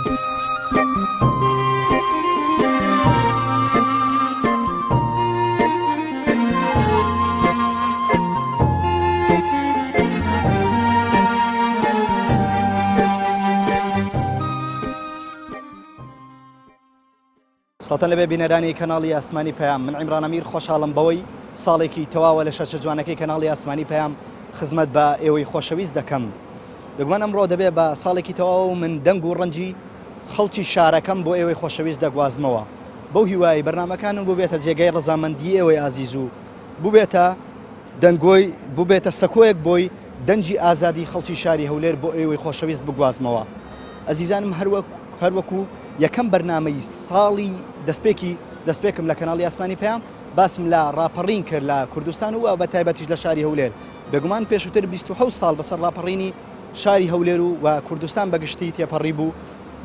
سڵاتان لەبێ بینەرانی کەناڵی ئاسمانی پەیام، من عیمران ئەمیر خۆشحاڵم بەوەی ساڵێکی تەواوە لە شاشە جوانەکەی کەناڵی ئاسمانی پەیام خزمەت بە ئێوەی خۆشەویست دەکەم. بێگومان ئەمڕۆ دەبێ بە ساڵێکی تەواو و من دەنگ و ڕەنجی خەڵکی شارەکەم بۆ ئێوەی خۆشەویست دەگوازمەوە بەو هیوایەی بەرنامەکانم بووبێتە جێگای ڕەزامەندی ئێوەی ئازیز و بووبێتە دەنگۆی بووبێتە سەکۆیەک بۆی دەنگی ئازادی خەڵکی شاری هەولێر بۆ ئێوەی خۆشەویست بگوازمەوە. ئەزیزانم هەروەک هەروەکو یەکەم بەرنامەی ساڵی دەستپێکی دەستپێکم لە کەناڵی ئاسمانی پەیام باسم لە ڕاپەڕین کرد لە کوردستان و بە تایبەتیش لە شاری هەولێر بێگومان پێشووتر 27 ساڵ بەسەر ڕاپەڕینی شاری هەولێر و و کوردستان بەگشتی تێپەڕی بوو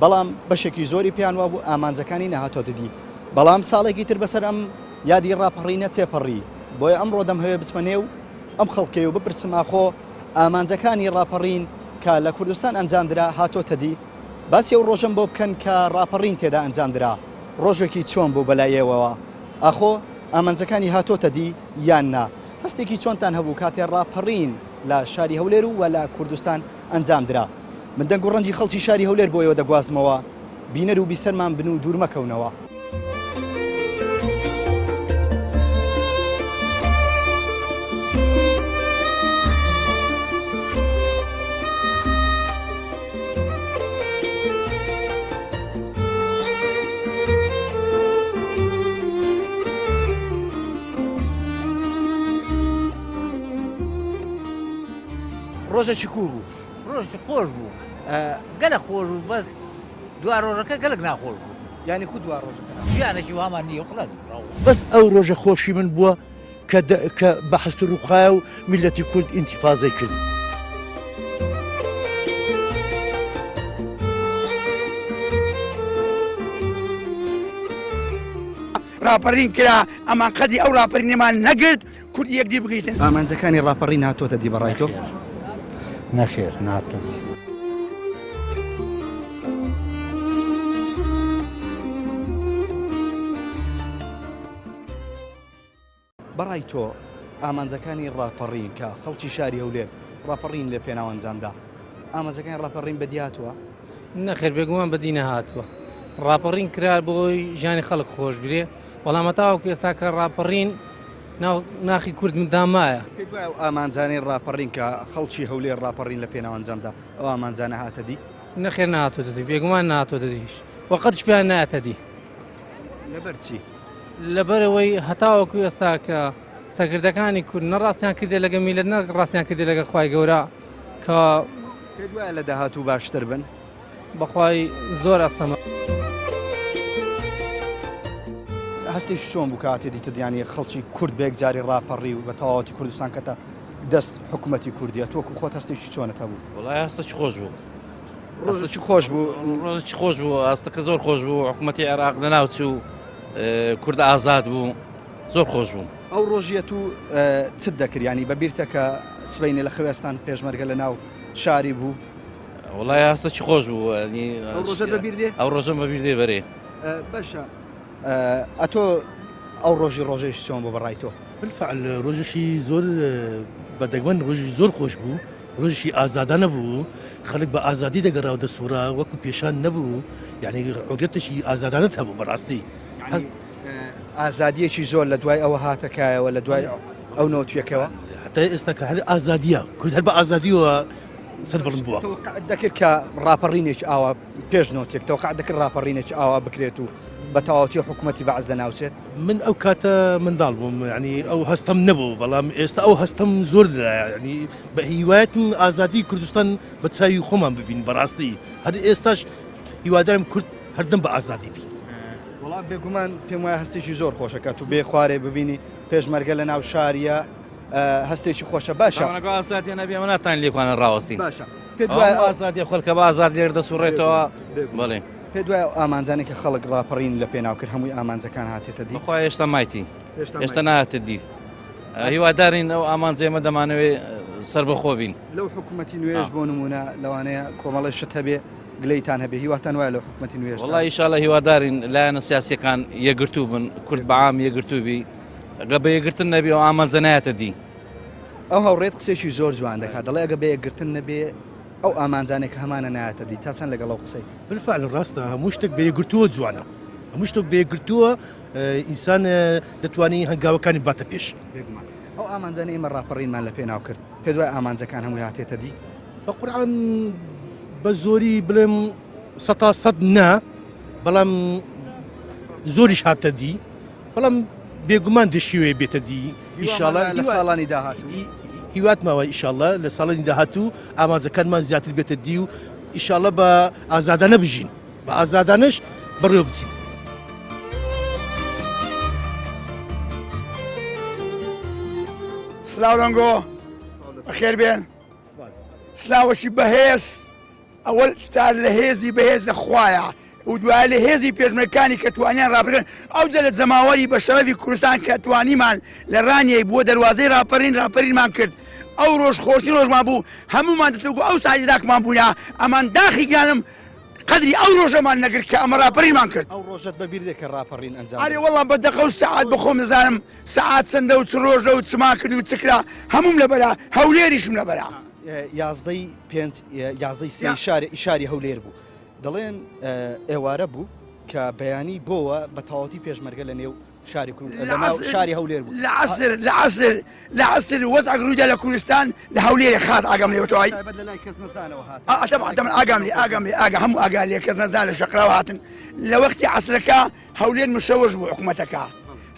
بەڵام بەشێکی زۆری پێیان وابوو ئامانجەکانی نەهاتۆتە دی بەڵام ساڵێکی تر بەسەر ئەم یادی ڕاپەڕینە تێپەڕی بۆیە ئەمڕۆ دەمهەوێ بچمە نێو ئەم خەڵکەی و بپرسم ئاخۆ ئامانجەکانی ڕاپەڕین کە لە کوردستان ئەنجامدرا هاتۆتە دی؟ باسی ئەو ڕۆژەم بۆ بکەن کە ڕاپەڕین تێدا ئەنجامدرا، ڕۆژێکی چۆن بوو بەلای ئێوەوە؟ ئاخۆ ئامانجەکانی هاتۆتە دی یان نا؟ هەستێکی چۆنتان هەبوو کاتێ ڕاپەڕین لە شاری هەولێر و لە کوردستان ئەنجامدرا؟ من دەنگ و ڕەنجی خەڵکی شاری هەولێر بۆ ئێوە دەگوازمەوە، بینەر و بیسەرمان بن و دوور مەکەونەوە. ڕۆژێکی کوو بوو؟ ڕۆژێکی خۆش بوو گەلە خۆش بوو بەس دوا ڕۆژەکە گەلک ناخۆش بوو. یانی کو دوا ڕۆژەکە؟ ژیانێکی وامان نییە و خلاص. بەس ئەو ڕۆژە خۆشی من بووە کە کە بەحست ڕووخایە و میللەتی کورد ئینتیفازەی کرد. ڕاپەرین کرا ئەمان قەدی ئەو ڕاپەرینەمان نەگرت کورد یەکدی بگریتن. ئامانجەکانی ڕاپەڕین هاتۆتە دی بەڕای تۆ؟ نەخێر ناتە دی. بەڕای تۆ ئامانجەکانی ڕاپەڕین کە خەڵکی شاری هەولێر ڕاپەڕین لە پێناو ئەنجامدا ئامانجەکانی ڕاپەڕین بەدی هاتووە؟ نەخێر بێگومان بەدی نەهاتووە. ڕاپەڕین کرا بۆی ژیانی خەڵک خۆش برێ بەڵام هەتاوەکو ئێستا کە ڕاپەڕین ناو ناخی کورد مدا مایە. پێت وایە ئەو ئامانجانەی ڕاپەڕین کە خەڵکی هەولێر ڕاپەڕین لە پێناو ئەنجامدا ئەو ئامانجانە هاتە دی؟ نەخێر نەهاتۆتە دی بێگومان نەهاتۆتە دیش و قەتش پێیان نایەتە دی. لەبەر چی؟ لەبەرئەوەی هەتاوەکو ئێستا کە سەرکردەکانی کورد نە ڕاستیان کردێ لەگە میلەت نە ڕاستیان کردێ لەگە خوای گەورە کە پێت وایە لە داهاتوو باشتر بن؟ بەخوای زۆر ئەستەمە. هەستێکی چۆن بوو کاتێ دیتت یانی خەڵکی کورد بە یەکجاری ڕاپەڕی و بە تەواوەتی کوردستان کەتە دەست حکوومەتی کوردیە تۆ وەکو خۆت هەستێکی چۆنت هەبوو؟ وەڵای هەستێکی خۆش بوو. ڕۆژێکی خۆش بوو. ڕۆژێکی خۆش بوو ئاستەکە زۆر خۆش بوو حکوومەتی عێراق لەناوچوو کورد ئازاد بوو زۆر خۆش بوو. ئەو ڕۆژیە تو چت دەکرد یانی بە بیرتە کە سبەینێ لە خەوێستان پێشمەرگە لە ناو شاری بوو؟ وەڵای هەستەکی خۆش بوو ئەو ڕۆژەت بە بیر دێ؟ ئەو ڕۆژەم بە بیر دێ بەرێ. باشە ئەتۆ ئەو ڕۆژی ڕۆژەیش چۆن بوو بە ڕای تۆ؟ بالفعل ڕۆژێکی زۆر بە دەگمەن ڕۆژی زۆر خۆش بوو ڕۆژێکی ئازادانە بوو خەڵک بە ئازادی دەگەڕا و دەسوڕا وەکو پێشان نەبوو یعنی عوریەتێکی ئازادانەت هەبوو بەڕاستی ئازادیەکی زۆر لە دوای ئەوە هاتە کایەوە لە دوای ئەو نۆتیەکەوە هەتا ئێستا کە هەر ئازادیە کورد هەر بە ئازادیەوە سەر بڵند بووە تەوەقعت دەکرد کە ڕاپەڕینێکی ئاوا پێش نۆتێک تەوەقع دەکرد ڕاپەڕینێکی ئاوا بکرێت و بە تەواوەتی حکوومەتی بەعس لە ناوچێت من ئەو کاتە منداڵ بووم یعنی ئەو هەستەم نەبوو بەڵام ئێستا ئەو هەستەم زۆر لایە یعنی بە هیوایەتم ئازادی کوردستان بە چاوی خۆمان ببین بەڕاستی هەر ئێستاش هیوادارم کورد هەردەم بە ئازادی بی. وەڵا بێگومان پێم وایە هەستێکی زۆر خۆشە کە تو بێ خوارێ ببینی پێشمەرگە لە ناو شاریە هەستێکی خۆشە باشە ئەوانەکە ئازادیان نەبێ ئێمە ناتوانین لێکوانە ڕاوەستین باشە پێت وایە ئەو ئازادیە خەڵکە بە ئازاد لێر دەسوڕێتەوە بەڵێ پێت وایە ئەو ئامانجانەی کە خەڵک ڕاپەڕین لە پێناو کرد هەمووی ئامانجەکان هاتێتە دی؟ بەخوا هێشتا مایتی هێشتا ناهاتە دی هیوادارین ئەو ئامانجە ئێمە دەمانەوێ سەربەخۆ بین لەو حکوومەتی نوێش بۆ نمونە لەوانەیە کۆمەڵی شت هەبێ. گلەیتان هەبێ هیواتان وایە لە حکومەتی نوێش؟ وەڵا ئیشاڵە هیوادارین لایەنە سیاسیەکان یەکگرتوو بن کورد بە عام یەکگرتوو بی گە بە یەکگرتن نەبی ئەو ئامانجە نایەتە دی. ئەو هاوڕێت قسەیەکی زۆر جوان دەکات دەڵێ ئەگە بە یەکگرتن نەبێ ئەو ئامانجانەی کە هەمانە نایەتە دی تا چەند لەگەڵ ئەو قسەی؟ بالفعل ڕاستە هەموو شتێک بە یەکگرتووە جوانە هەموو شتێک بە یەکگرتووە ئینسان دەتوانی هەنگاوەکانی باتە پێش. بێگومان ئەو ئامانجانەی ئێمە ڕاپەڕینمان لە پێناو کرد پێت وایە ئامانجەکان هەمووی هاتێتە دی؟ بە قورعان بە زۆری بڵێم سەتا سەد نا بەڵام زۆریش هاتە دی بەڵام بێگومان دەشیوەیە بێتە دی ئیشاڵە لە ساڵانی داهاتوو هیوات ماوە ئیشاڵە لە ساڵانی داهاتوو ئامانجەکانمان زیاتر بێتە دی و ئیشاڵە بە ئازادانە بژین بە ئازادانەش بەڕێوە بچین. سلاو لەنگۆ بەخێر بێن سلاوەکی بەهێز ئەوەل جار لە هێزی بەهێز لە خوایە و دوای لە هێزی پێشمەرگەکانی کە توانیان ڕاپەڕن ئەو جە لە جەماوەری بە شەرەفی کوردستان کە توانیمان لە ڕانیەی بووە دەروازەی ڕاپەرین ڕاپەرینمان کرد ئەو ڕۆژ خۆشی ڕۆژمان بوو هەمومان دەتوگو ئەو ساعی داکمان بوونا ئەمان داخی گرانم قەدری ئەو ڕۆژەمان نەگرت کە ئەمە ڕاپەرینمان کرد. ئەو ڕۆژەت بە بیر دێ کە ڕاپەڕین ئەنجام ئەرێ وەڵا بە دەقە و سەعات بە خۆم دەزانم سەعات چەندە و چ ڕۆژە و چمان کرد و چ کرا هەمووم لەبەرە هەولێریشم لەبەرە. یازدەی پێنج یازدەی سێی شاری شاری هەولێر بوو دەڵێن ئێوارە بوو کە بەیانی بۆوە بە تەواوەتی پێشمەرگە لە نێو شاری شاری هەولێر بوو لە عەسر لە عەسر لە عەسر وەزعەک ڕوویدا لە کوردستان لە هەولێرێ خات ئاگام لێ بەتەوای تایبەت لە لای کەس نەزانەوە هات طبعا طبعا ئاگام لێ ئاگام لێ ئاگا هەموو ئاگا لێ کەس نەزان لە شەقراوە هاتن لە وەختی عەسرەکە هەولێر مشەوەش بوو حکوومەتەکە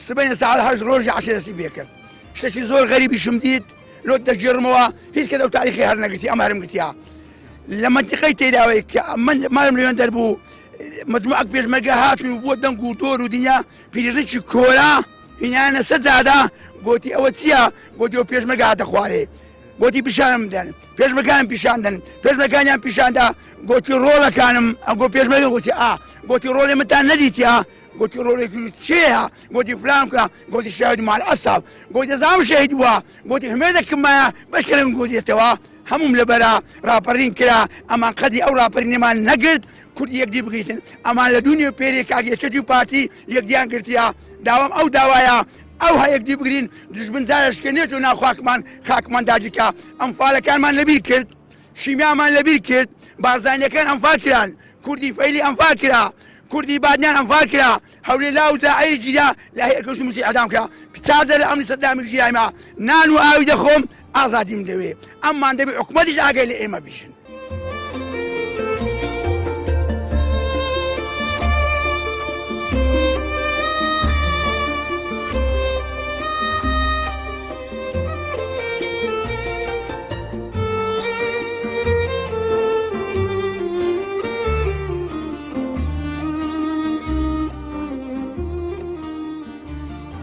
سبەینە ساعت هەشت ڕۆژی عەشر دەستی پێ کرد شتێکی زۆر غەریبیشم دیت لۆت دەگێڕمەوە هیچ کەس ئەو تاریخی هەر نەگرتی ئەم هەرم گرتیا لە مەنتیقەی تێداوەی کە من مالم لەوێن دەربوو مجموعەک پێشمەرگە هاتن و بۆ دەنگ و دۆر و دنیا پیرژنێکی کۆرە هینانە سەجادە گۆتی ئەوە چییە گۆتی ئەو پێشمەرگە هاتە خوارێ گۆتی پیشانم بدەن پێشمەکانم پیشان دەن پێشمەکانیان پیشاندا گۆتی ڕۆڵەکانم ئەگۆ پێشمەرگە گۆتی ئا گۆتی ڕۆڵێ منتان نەدیتیا گۆتی ڕۆڵێکی چێە گۆتی فلان کە گۆتی شاهید مال ئەساب گۆتی دەزانم شەهید بووە گۆتی همێدەکم مایە بەشکرم گۆتیەتەوە هەمووم لەبەرە ڕاپەڕین کرا ئەمان قەدی ئەو ڕاپەرینەمان نەگرت کورد یەکدی بگریتن ئەمان لە دوو پێری کاک یەکێتی و پارتی یەکدیان گرتیە داوام ئەو داوایە ئەو ها یەکدی بگرین دژمن جارشکێنێت و ناخواکمان خاکمان داگیرکا ئەمفالەکانمان لەبیر کرد شیمیامان لەبیر کرد بارزانیەکان ئەمفال کران کوردی فەیلی ئەمفال کرا کوردی بادنیان ئەمفال کرا هەولێر لاو جاعیری گیرا لە هەیە موسی ئەدام کرا چاردە لە ئەمنی سەدامی ژیایمە نان و ئاوی دەخۆم ئازادیم دەوێ ئەممان دەبێ حکومەتیش ئاگای لە ئێمە بیژن.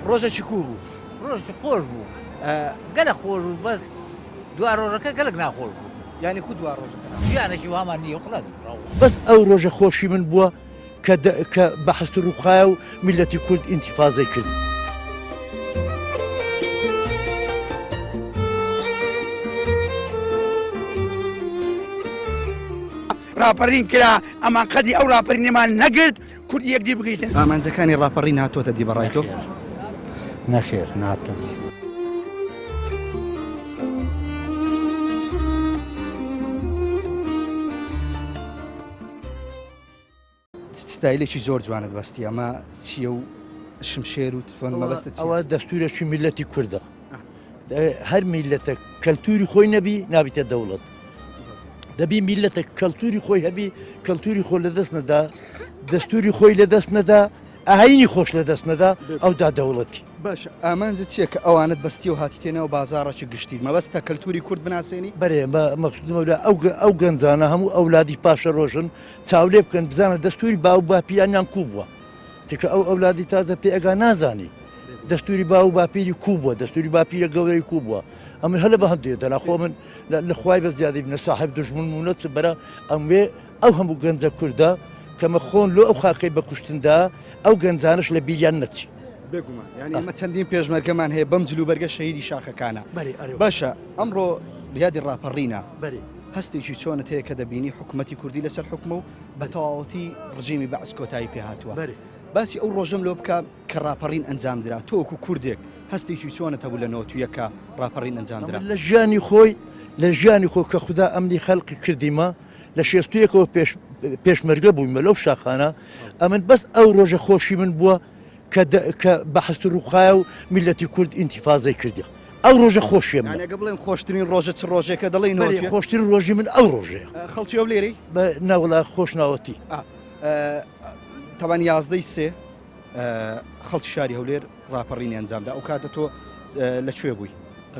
ڕۆژێکی کوو بوو؟ ڕۆژێکی خۆش بوو گەلە خۆش بوو بەس دوا ڕۆژەکە گەلک ناخۆش بوو یعنی کو دوا ڕۆژەکە ژیانێکی وامان نییە و خلاص بەس ئەو ڕۆژە خۆشی من بووە کە کە بەحست ڕووخایە و میلەتی کورد ئینتیفازەی کرد. ڕاپەڕین کرا ئەمان قەدی ئەو ڕاپەرینەمان نەگرت کورد یەکدی بگریتن. ئامانجەکانی ڕاپەڕین هاتۆتە دی بەڕای تۆ؟ نەخێر ناتە دی. ستایلێکی زۆر جوانت بەستی ئەمە چییە و شمشێر و تفەنگ مەبەستت چییە؟ ئەوە دەستورێکی میللەتی کوردە هەر میللەتێک کەلتوری خۆی نەبی نابیتە دەوڵەت دەبی میللەتێک کەلتوری خۆی هەبی کەلتوری خۆ لەدەست نەدا دەستوری خۆی لەدەست نەدا ئاینی خۆش لەدەست نەدا ئەودا دەوڵەتی. باشە ئامانجت چیە کە ئەوانەت بەستی و هاتیتە ناو بازاڕێکی گشتی مەبەستتە کەلتوری کورد بناسێنی؟ بەرێ مەقسودم ئەوە ئەو گەنجانە هەموو ئەولادی پاشەڕۆژن چاولێ بکەن بزانە دەستوری باو باپیرانیان کوو بووە چونکە ئەو ئەولادی تازە پێ ئەگا نازانی دەستوری باو باپیری کوو بووە دەستوری باپیرە گەورەی کوو بووە ئەمن هەلە بە هەندێ دەنا خۆ من لە خوای بەس زیادی بنە ساحب دژمن و نەچ بەرە ئەم وێ ئەو هەموو گەنجە کوردە کەمە خۆن لۆ ئەو خاکەی بە کوشتندا ئەو گەنجانش لە بیریان نەچی. بێگومان یعنی ئەمە چەندین پێشمەرگەمان هەیە بەم جلوبەرگە شەهیدی شاخەکانە باشە ئەمڕۆ یادی ڕاپەڕینە. هەستێکی چۆنت هەیە کە دەبینی حکوومەتی کوردی لەسەر حکومە و بە تەواوەتی ڕژێمی بەعس کۆتایی پێهاتووە باسی ئەو ڕۆژەم لۆ بکە کە ڕاپەڕین ئەنجام درا تۆ وەکو کوردێک هەستێکی چۆنت هەبوو لە 91 کە ڕاپەڕین ئەنجام درا؟ لە ژیانی خۆی لە ژیانی خۆ کە خودا ئەمنی خەلقی کردیمە لە شێستویەکەوە پێش پێشمەرگە بوویمە لەو شاخانە ئەمن بەس ئەو ڕۆژە خۆشی من بووە کە کە بەحست ڕووخایە و میلەتی کورد ئینتیفازەی کردی ئەو ڕۆژە خۆشیە من ئەگە بڵێن خۆشترین ڕۆژە چ ڕۆژێکە دەڵێی نۆ خۆشترین ڕۆژی من ئەو ڕۆژەیە خەڵکی ئەو لێرەی بە ناوەڵا خۆشناوەتی تاوان یازدەی سێ خەڵکی شاری هەولێر ڕاپەڕینی ئەنجامدا ئەو کاتە تۆ لە کوێ بووی؟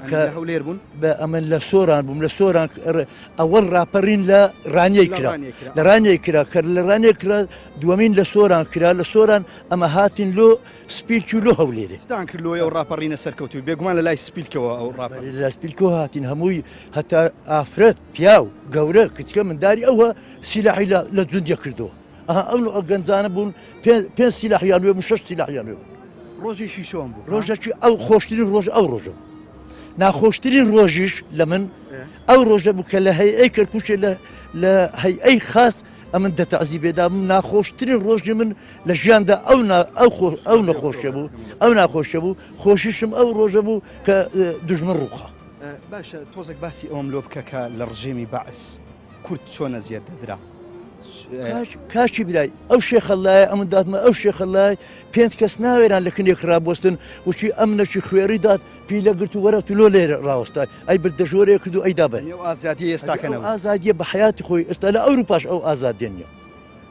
کە هەولێر بوون بە ئەمن لە سۆران بووم لە سۆران ئەوەڵ ڕاپەڕین لە ڕانیەی کرا لە ڕانیەی کرا کە لە ڕانیە کرا دووەمین لە سۆران کرا لە سۆران ئەمە هاتین لۆ سپیلک و لۆ هەولێرێ ستان کرد لۆیە و ڕاپەڕینە سەرکەوتوو بێگومان لە لای سپیلکەوە ئەو ڕاپەڕ لە سپیلکەوە هاتین هەمووی هەتا ئافرەت پیاو گەورە کچکە منداری ئەوە سیلاحی لە جوندیە کردەوە ئەها ئەو ئەو گەنجانە بوون پێ سیلاحیان وێ بوو شش سیلاحیان وێ بوو ڕۆژێکی چۆن بوو ڕۆژێکی ئەو خۆشترین ڕۆژ ئەو ڕۆژە بوو ناخۆشترین ڕۆژیش لە من ئەو ڕۆژە بوو کە لە هەیئەی کەرکوچێ لە لە هەیئەی خاص ئەمن دەتەعزی بێدا ناخۆشترین ڕۆژی من لە ژیاندا ئەو ئەو خۆش ئەو نەخۆشیە بوو ئەو ناخۆشیە بوو خۆشیشم ئەو ڕۆژە بوو کە دژمن ڕووخا. باشە تۆزێک باسی ئەوم لۆ بکە کە لە ڕژێمی بەعس کورد چۆن ئەزیەت دەدرا؟ کاکی برای ئەو شێخەڵایە ئەمن دادمە ئەو شێخەڵای پێنج کەس ناوێران لە کنێک ڕابستن وچی ئەم نەکی خوێڕی داد پی لە گرت و وەرە تو لۆ لێرە ڕاوەستای ئەی بردە ژۆرێ کرد و ئەی دابەر ئەو ئازادیە ئێستاکە نەبوو ئازادیە بە حیاتی خۆی ئێستا لە ئەوروپاش ئەو ئازادیە نییە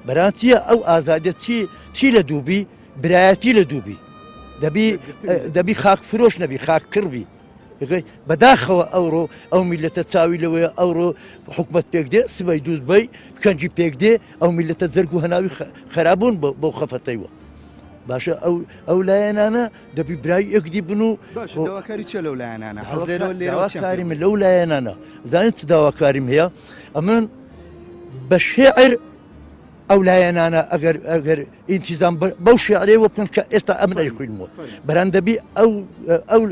بەران چییە ئەو ئازادیە چی چی لە دووبی برایەتی لە دووبی دەبی دەبی خاک فرۆش نەبی خاک کڕبی بەداخەوە ئەوڕۆ ئەو میلەتە چاوی لەوەیە ئەوڕۆ حکومت پێک دێ سبەی دووست بی کەنجی پێک دێ ئەو میلەتە جەرگ و هەناوی خرابوون بۆ خەفەتەیوە باشە ئەو ئەو لایەنانە دەبی برای یەکدی بن و داواکاری چیە لەو لایەنانە حەز لێرەوە لێرەوە کاری من لەو لایەنانە زانیت چ داواکاریم هەیە ئەمن بە شێعر ئەو لایەنانە ئەگەر ئەگەر ئینتیزام بەو شێعرەیەوە بکەن کە ئێستا ئەمن ئەیخوینمەوە بەران دەبی ئەو ئەو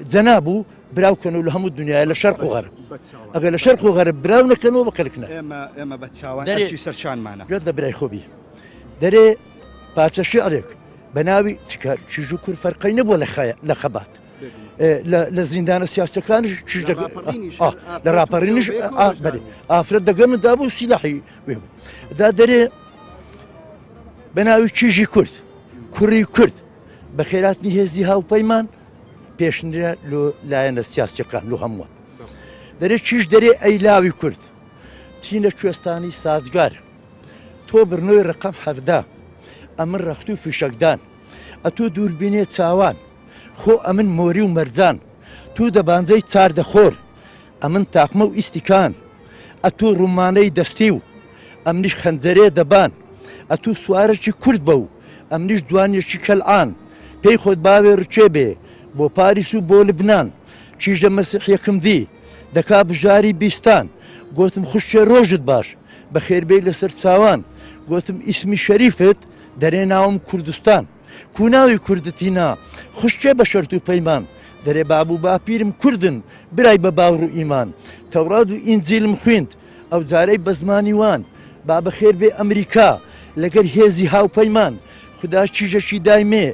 جەناب و براو کەن و لە هەموو دنیای لە شەرق و غەرب ئەگەر لە شەرق و غەرب براو نەکەنەوە بە کەلک ئێمە ئێمە بە چاوان دەرێ سەرچانمانە گوێت لە برای خۆبی دەرێ پارچە شعرێک بە ناوی چکە چیژ و کورد فەرقی نەبووە لە خەبات لە زیندانە سیاستەکانیش چیژ لە ڕاپەڕینیش بەێ ئافرەت دەگە من دابوو سیلاحی وێ بوو دا دەرێ بە ناوی چیژی کورد کوڕی کورد بە خێراتنی هێزی هاوپەیمان پێشنرا لۆ لایەنە سیاسەکان لۆ هەمووان دەرێ چیش دەرێ ئەی لاوی کورد چینە کوێستانی سازگار تۆ برنۆی ڕقم حەفدا ئەمن ڕەخت و فیشەکدان ئەتۆ دووربینێ چاوان خۆ ئەمن مۆری و مەرجان تو دەبانجەی چاردەخۆر ئەمن تاقمە و ئیستیکان ئەتۆ ڕومانەی دەستی و ئەمنیش خەنجەرێ دەبان ئەتوو سوارەکی کورد بە و ئەمنیش جوانیەکی کەلعان پێی خۆت باوێ ڕچێ بێ بۆ پاریس و بۆ لبنان کیژە مەسیحیەکم دی دەکا بژاری بیستان گۆتم خوشکێ ڕۆژت باش بەخێربێی لەسەر چاوان گۆتم ئیسمی شەریفت دەرێ ناوم کوردستان کو ناوی کوردتی نا خوشکێ بە شەرت و پەیمان دەرێ باب و باپیرم کوردن برای بە باوڕ و ئیمان تەورات و ئینجیلم خویند ئەو جارەی بە زمانی وان با بەخێر بێ ئەمریکا لەگەر هێزی هاوپەیمان خودا کیژەکی دایمێ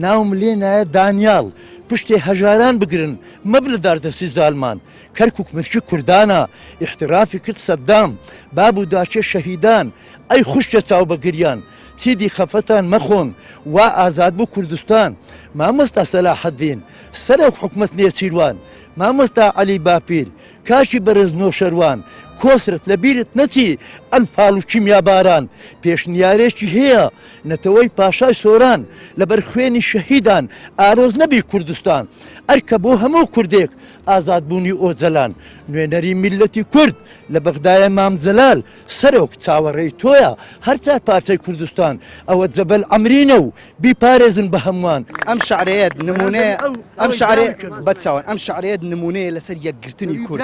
ناوم لێ نایە دانیاڵ پشتێ هەژاران بگرن مەبنە داردەستی زالمان کەرکوک ملکی کوردانە ئیحترافی کرد سەدام باب و داچێ شەهیدان ئەی خوشکێ چاو بە گریان چیدی خەفەتان مەخۆن وا ئازاد بوو کوردستان مامۆستا سەلاحەدین سەرۆک حکومەت نێچیروان مامۆستا عەلی باپیر کاکی بەرێز نۆشەروان کۆسرەت لە بیرت نەچی ئەنفال و کیمیاباران پێشنیارێکی هەیە نەتەوەی پاشای سۆران لەبەر خوێنی شەهیدان ئارۆز نەبی کوردستان ئەرکە بۆ هەموو کوردێک ئازادبوونی ئۆجەلان نوێنەری میللەتی کورد لە بەغدایە مام جەلال سەرۆک چاوەڕێی تۆیە هەرچار پارچەی کوردستان ئەوە جەبەل عەمرینە و بیپارێزن بە هەمووان. ئەم شعرەیەت نمونەیە ئەم شعرەیە بەچاوان ئەم شعرەیەت نمونەیە لەسەر یەکگرتنی کورد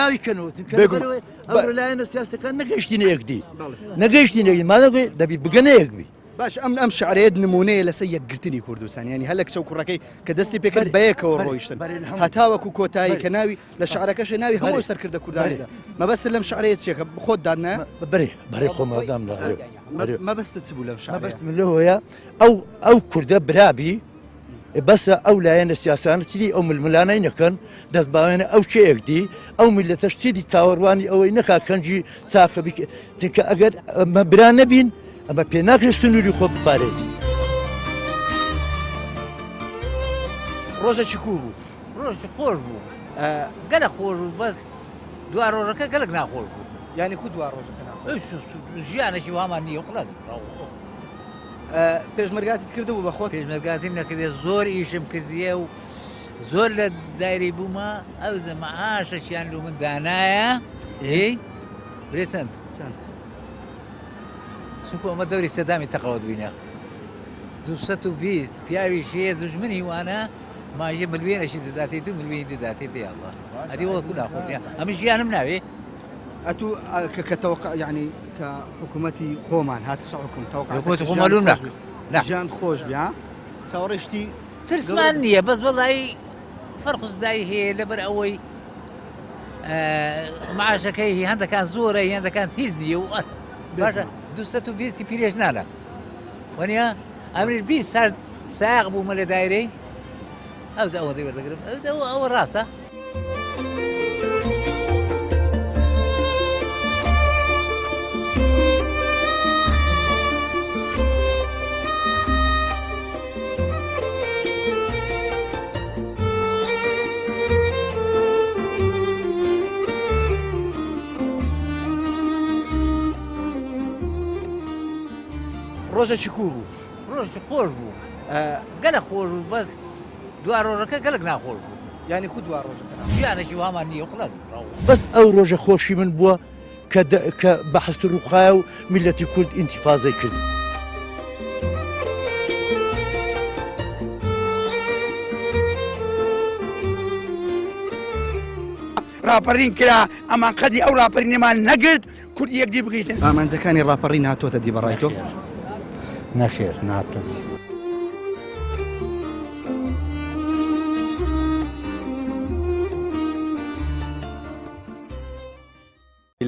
بێگومان ئەو لایەنە سیاسەکان نەگەیشتینە یەکدی نەگەیشتینە یەکدی مادەم دەبی بگەنە یەکبی. باش ئەم ئەم شعرەیەت نمونەیە لەسەر یەکگرتنی کوردستان یعنی هەر لە کچە و کوڕەکەی کە دەستی پێکرد بەیەکەوە ڕۆیشتن هەتاوەکو کۆتایی کە ناوی لە شعرەکەش ناوی هەموو سەرکردە کوردانیدا مەبەست لەم شعرەیە چیە کە خۆت دادنا بەرێ بەرێ خۆمادام لە مەبەستت چ بوو لەم شعرەیە مەبەست من لەوەیە ئەو ئەو کوردە برابی بەسە ئەو لایەنە سیاسانە چیدی ئەو ململانەی نەکەن دەست باوێنە ئەو چێەک دی ئەو میلەتەش چیدی چاوەڕوانی ئەوەی نەکا کەنجی چاکە بیک چونکە ئەگەر ئەمە برا نەبین ئەمە پێ ناکرێت سنووری خۆ بپارێزی. ڕۆژێکی کوو بوو؟ ڕۆژی خۆش بوو گەلە خۆش بوو بەس دوا ڕۆژەکە گەلک ناخۆش بوو یعنی کو دوا ڕۆژەکە ناخۆش ژیانێکی وامان نییە خلاص پێشمەرگاتیت کردبوو بە خۆت؟ پێشمەرگاتیم نەکردێ زۆر ئیشم کردیە و زۆر لە دایری بوومە ئەو زەمەعاشەکیان لو من دانایە هی برێ چەند چەند چونکو ئەمە دەوری سەدامی تەقەوت بینە 220 پیاوی شەیە دژمنی وانە ماژێ ملوێنەشی دەداتێت و ملوێنی دەداتێت یاڵا ئەدی وەکو ناخۆش نیە ئەمە ژیانم ناوێ ئەتوو کە کە تەوەقع یعنی کە حکوومەتی خۆمان هاتە سەر حکوم تەوەقع حکوومەتی خۆ مەلوون نا. نا. ژیان خۆش بێ ها چاوەڕێ شتی ترسمان نییە بەس وەڵی فەرق و زدایی هەیە لەبەر ئەوەی معاشەکەی هەندەکان زۆرە هەندەکان هیچ نییە و باشە 220 پیرێژ نانە وەنیە ئەمریش 20 سال ساغ بوومە لە دایرەی ئەو ئەوەندەی وەردەگرم ئەوە ڕاستە ڕۆژێکی کوو بوو؟ ڕۆژی خۆش بوو گەلە خۆش بوو بەس دوا ڕۆژەکە گەلک ناخۆش بوو. یانی کو دوا ڕۆژەکە ناخۆش؟ ژیانێکی وامان نییە و خلاص. بەس ئەو ڕۆژە خۆشی من بووە کە کە بەحست ڕووخایە و میللەتی کورد ئینتیفازەی کرد. ڕاپەرین کرا ئەمان قەدی ئەو ڕاپەرینەمان نەگرت کورد یەکدی بگریتن. ئامانجەکانی ڕاپەڕین هاتۆتە دی بەڕای تۆ؟ نەخێر ناتە دی.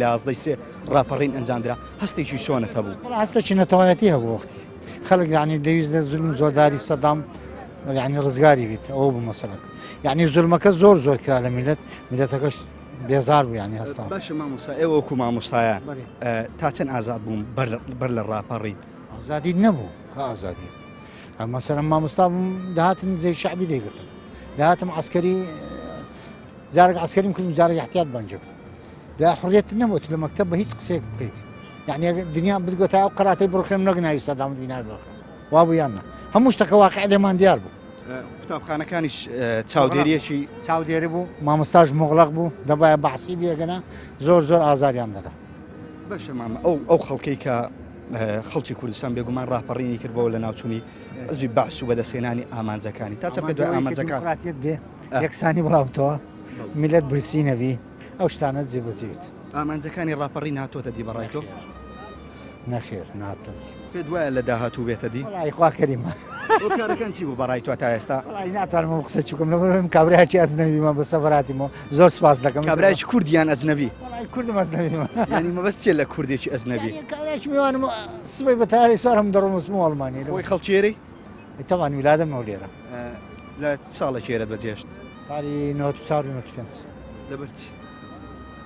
لە یازدەی سێ ڕاپەڕین ئەنجامدرا هەستێکی چۆنت هەبوو؟ وەڵا هەستێکی نەتەوایەتی هەبوو وەختی خەڵک یعنی دەویست لە زولم و زۆرداری سەدام یعنی ڕزگاری بیت ئەوە بوو مەسەلەکە یعنی زولمەکە زۆر زۆر کرا لە میلەت میلەتەکەش بێزار بوو یعنی هەستا. باشە مامۆستا ئێوە وەکو مامۆستایان تا چەند ئازاد بوون بەر لە ڕاپەڕین؟ ئازادی نەبوو کە ئازادی مەسەلەن مامۆستا بووم دەهاتن جێی شەعبی دەیگرتم دەهاتم عەسکەری جارێک عەسکەریم کرد و جارێک احتیاط بانگێ کردم دوای حڕیەت نەبوو لە مەکتەب بە هیچ قسەیەک بکەیت یعنی دنیا بگوتە ئەو قەراتەی بڕخێم نەک ناوی سەدام بینای بخ وا بوو یان نا هەموو شتەکە واقع لێمان دیار بوو قوتابخانەکانیش چاودێریەکی چاودێری بوو مامۆستاش مغلق بوو دەبایە بەعسی بێگەنە زۆر زۆر ئازاریان دەدا باشە مامە ئەو ئەو خەڵکەی کە خەڵکی کوردستان بێگومان ڕاپەڕینی کرد بۆ لە ناوچوونی حزبی بەعس و بەدەستهێنانی ئامانجەکانی تا چەند پێ دوای ئامانجەکان دیموکراتیەت بێ یەکسانی بڵاوبتەوە میلەت برسی نەبی ئەو شتانە جێبەجێ بیت. ئامانجەکانی ڕاپەڕین هاتۆتە دی بەڕای تۆ؟ نەخێر ناتە دی. پێت وایە لە داهاتوو بێتە دی؟ وەڵی خوا کەریمە. هۆکارەکان چی بوو بەڕای تۆ تا ئێستا؟ وەڵی ناتوانم ئەم قسە چووکەم لەبەر ئەوەی من کابرایەکی ئەجنەبیمە بە سەفەراتیمەوە زۆر سوپاس دەکەم. کابرایەکی کورد یان ئەجنەبی؟ وەڵی کوردم ئەجنەبیمە. یانی مەبەست چییە لە کوردێکی ئەجنەبی؟ یانی کابرایەکی میوانم سبەی بە تەیارەی سوارم دەڕۆم ئەچمەوە ئەڵمانیا. خۆی خەڵکی ئێرەی؟ تەبعەن ویلادەم هەولێرە. لە چ ساڵێک ئێرەت بەجێهێشت؟ ساڵی 94 و 95. لەبەر چی؟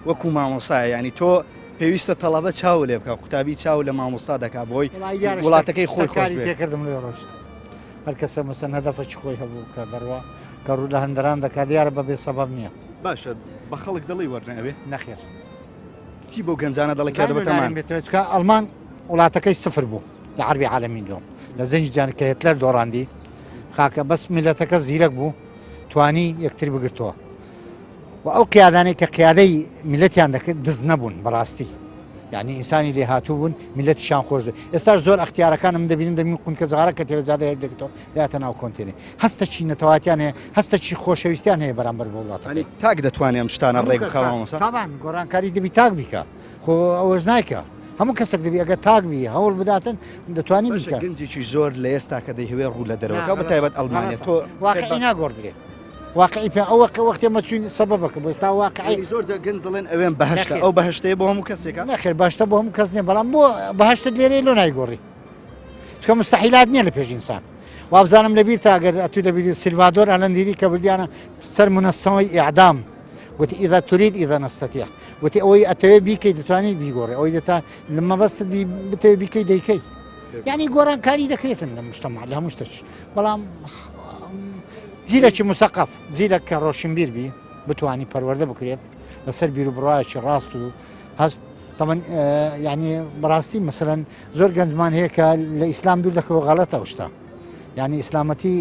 وەکو مامۆستا یانی تۆ پێویستە تەڵەبە چاو لێ بکە قوتابی چاو لە مامۆستا دەکا بۆی وڵاتەکەی خۆی خۆش بێ. تێکردم لێ ڕۆشت هەر کەسە مەسەن هەدەفەکی خۆی هەبوو کە دەڕوا کە ڕوو لە هەندەران دەکات دیارە بەبێ سەبەب نییە. باشە بە خەڵک دەڵێی وەرنە ئەوێ؟ نەخێر. چی بەو گەنجانە دەڵێ کە دەبەتەمان؟ چکە ئەڵمان وڵاتەکەی سفر بوو لە عەربی عالەمین دووەم لە جەنگی جیهانی کە هێتلەر دۆڕاندی خاکە بەس میلەتەکە زیرەک بوو توانی یەکتر بگرتەوە و ئەو قیادانەی کە قیادەی میلەتیان دەکرد دز نەبوون بەڕاستی یعنی ئینسانی لێ هاتوو بوون میلەتیشان خۆش دێ ئێستاش زۆر ئەختیارەکانم دەبینم دەبین قونکە جغارە کە تێرەزادە یەک دەگرتەوە داتە ناو کۆنتێنێ هەستەکی نەتەواتیان هەیە هەستەکی خۆشەویستیان هەیە بەرامبەر بۆ وڵاتەکەی تاک دەتوانێ ئەم شتانە ڕێک بخا مامۆستا تاوان گۆڕانکاری دەبی تاک بیکە خۆ ئەوەش نایکە. هەموو کەسێک دەبی ئەگەر تاک بی هەوڵ بداتن دەتوانی باشە بیکە. گەنجێکی زۆر لە ئێستا کە دەیهەوێ ڕوو لە دەرەوە بکا بە تایبەت ئەڵمانیا تۆ واقعی ناگۆڕدرێ واقعی پێ ئەو وەقت وەختێ مە چوین سەبەبەکە بۆ ئێستا واقعی یعنی زۆر جار گەنج دەڵێن ئەوێن بەهەشتە نەخێر. ئەو بەهەشتەیە بۆ هەموو کەسێکە نەخێر باشتە بۆ هەموو کەس نییە بەڵام بۆ بەهەشتت لێرەیە لۆ نایگۆڕی چونکە مستحیلات نییە لە پێش ئینسان وابزانم لەبیر تا گەر ئەتوو لەبیر سلڤادۆر ئەلەندیری کە بردیانە سەر منەسەمەی ئیعدام گوتی ئیذا ترید ئیذا نستطیع گوتی ئەوەی ئەتەوێ بیکەی دەتوانی بیگۆڕێ ئەوەی دەتا لە مەبەستت بی بتەوێ بیکەی دەیکەی یعنی گۆڕانکاری دەکرێتن لە مجتمع لە هەموو شتەش بەڵام جیلێکی مسەقەف جیلێک کە ڕۆشنبیر بی بتانی پەروەردە بکرێت لەسەر بیر و بڕایەکی ڕاست و هەست تەمەن یعنی بەڕاستی مەسەرەن زۆر گەنجمان هەیە کە لە ئیسلام دوور دەکەوە غەڵەتە ئەو شتە یعنی ئیسلامەتی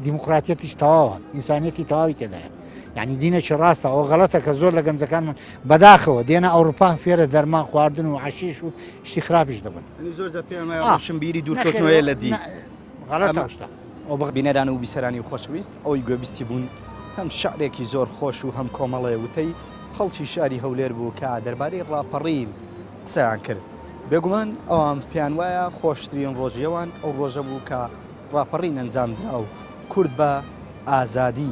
دیموکراتیەتیش تەواوە ئینسانیەتی تەواوی تێدایە یعنی دینێکی ڕاستە ئەو غەڵەتە کە زۆر لە گەنجەکانمان بەداخەوە دێنە ئەوروپا فێرە دەرمان خواردن و عەشیش و شتی خراپیش دەبن یعنی زۆر جار پێیان وایە ڕۆشنبیری دوورکەوتنەوەیە لە دین غەڵەتە ئەو شتە. بینەران و بیسەرانی خۆشەویست ئەوەی گوێبیستی بوون هەم شعرێکی زۆر خۆش و هەم کۆمەڵێ وتەی خەڵکی شاری هەولێر بوو کە دەربارەی ڕاپەڕین قسەیان کرد. بێگومان ئەوان پێیان وایە خۆشترین ڕۆژی ئەوان ئەو ڕۆژە بوو کە ڕاپەڕین ئەنجام درا و کورد بە ئازادی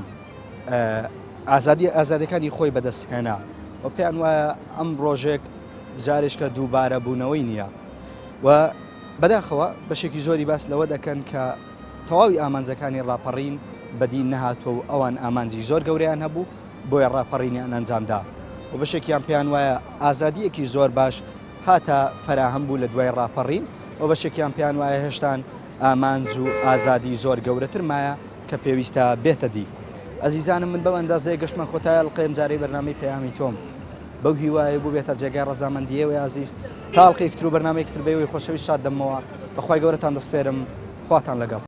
ئازادی ئازادەکانی خۆی بەدەست هێنا و پێیان وایە ئەم ڕۆژێک جارێکە دووبارە بوونەوەی نییە و بەداخەوە بەشێکی زۆری باس لەوە دەکەن کە تەواوی ئامانجەکانی ڕاپەڕین بەدی نەهاتووە و ئەوان ئامانجی زۆر گەورەیان هەبوو بۆیە ڕاپەڕینیان ئەنجامدا و بەشێکیان پێیان وایە ئازادییەکی زۆر باش هاتە فەراهەم بوو لە دوای ڕاپەڕین و بەشێکیان پێیان وایە هێشتان ئامانج و ئازادی زۆر گەورەتر مایە کە پێویستە بێتە دی. ئەزیزانم من بەم ئەندازەیە گەشتمە کۆتای ئەڵقەی ئەمجارەی بەرنامەی پەیامی تۆم. بەو هیوایەی بووبێتە جێگای ڕەزامەندی ئێوەی ئازیز تا ئەڵقەیەکی تر و بەرنامەیەکی تر بە ئێوەی خۆشەویست شاد دەبمەوە. بە خوای گەورەتان دەسپێرم. خواتان لەگەڵ.